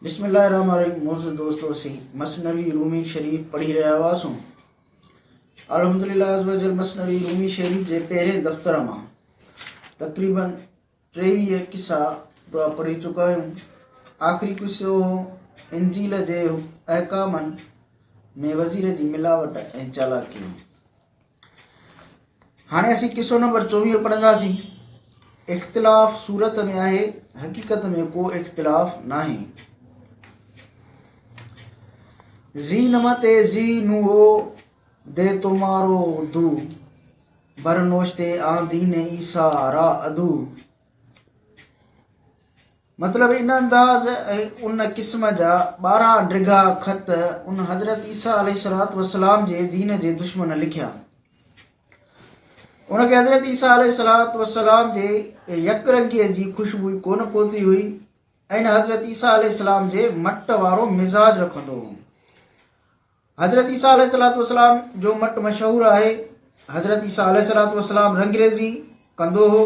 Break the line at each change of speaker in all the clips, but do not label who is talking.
بسم الله الرحمن الرحيم معزز دوستو اسين مثنوي رومي شريف پڙهي رهيا هئاسون. الحمدلله عزوجل مثنوي رومي شريف جي پهرين دفتر مان تقريبن 23 قصا پورا پڙهي چڪا آهيون. آخري قصو هو انجيل جي احڪامن ۾ وزير جي ملاوٽ ۽ چالاڪي. هاڻي اسين قصو نمبر 24 پڙهنداسين. اختلاف صورت ۾ آهي، حقيقت ۾ ڪو اختلاف ناهي. زي نمتي زي نورو the تمارو دو برنوشتي آن دين عيسيٰ را ادو. مطلب ان انداز ۽ ان قسم جا 12 ڊگها خط ان حضرت عيسيٰ عليه الصلوة والسلام جي دين جي دشمن لکيا. ان کي حضرت عيسيٰ عليه الصلوة والسلام جي يڪ رنگيء جي خوشبوء ڪونه پهتي هئي ۽ نه حضرت عيسيٰ عليه السلام جي مٽ وارو مزاج رکندو هو. حضرت عيسيٰ عليه الصلوة والسلام جو مٽ مشهور آهي. حضرت عيسيٰ عليه الصلوة والسلام رنگريزي ڪندو هو.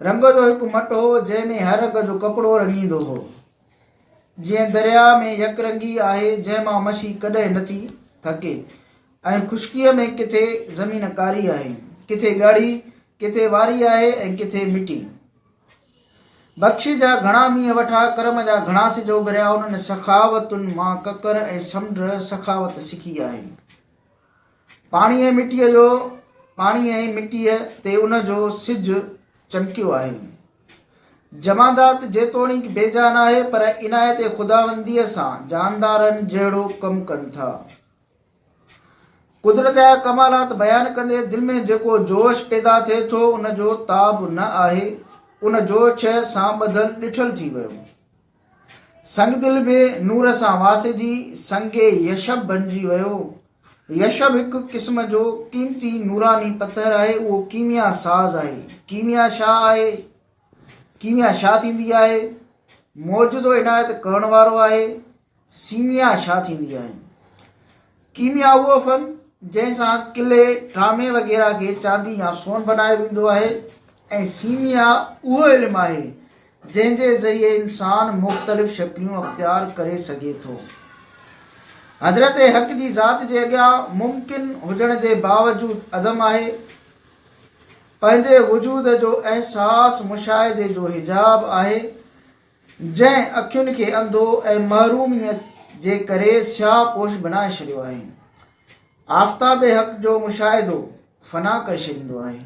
رنگ جو هڪ مٽ هو جنهن ۾ هر رنگ جو ڪپڙو رڱيندو هو. جيئن درياء ۾ يڪرنگي آهي جنهن مان مڇي ڪڏهن نٿي ٿڪي ۽ خشڪيء ۾ ڪٿي زمين ڪاري آهي، ڪٿي ڳاڙهي، ڪٿي واري آهي ۽ ڪٿي مٽي. بخش جا گهڻا مينهن وٺا، ڪرم جا گهڻا سج اڀريا، انهن سخاوتن مان ڪڪر ۽ سمنڊ سخاوت سکي آهي. پاڻي ۽ مٽيء جو پاڻي ۽ مٽيء تي ان جو سج چمڪيو آهي. جمادات جيتوڻيڪ بي جان آهي، پر عنايت خداونديء سان جاندارن جهڙو ڪم ڪن ٿا. قدرت جا ڪمالات بيان ڪندي دل ۾ جيڪو جوش پيدا ٿئي ٿو ان جو تاب نه آهي، ان جوش سان ٻڌل ڏٺل ٿي ويو. سنگدل به نور سان واسجي سنگ يشب بنجي ويو. يشب هڪ قسم جو قيمتي نوراني پٿر آهي، اهو ڪيميا ساز آهي. ڪيميا ڇا آهي؟ ڪيميا ڇا ٿيندي آهي؟ معجزو عنايت ڪرڻ وارو آهي. سيميا ڇا ٿيندي آهي؟ ڪيميا اهو فن جنهن سان قلعي، ٽرامي وغيره کي چاندي يا سون بنايو ويندو آهي ۽ سيميا اهو علم آهي جنهن جي ذريعي انسان مختلف شڪليون اختيار ڪري سگهي ٿو. حضرت حق جي ذات جي اڳيان ممڪن هجڻ جي باوجود عدم آهي. پنهنجي وجود جو احساس مشاهدي جو حجاب آهي. جنهن اکين کي انڌو ۽ محروميء جي ڪري سياهه پوش بنائي ڇڏيو آهي. آفتاب حق جو مشاهدو فنا ڪري ڇڏيندو آهي.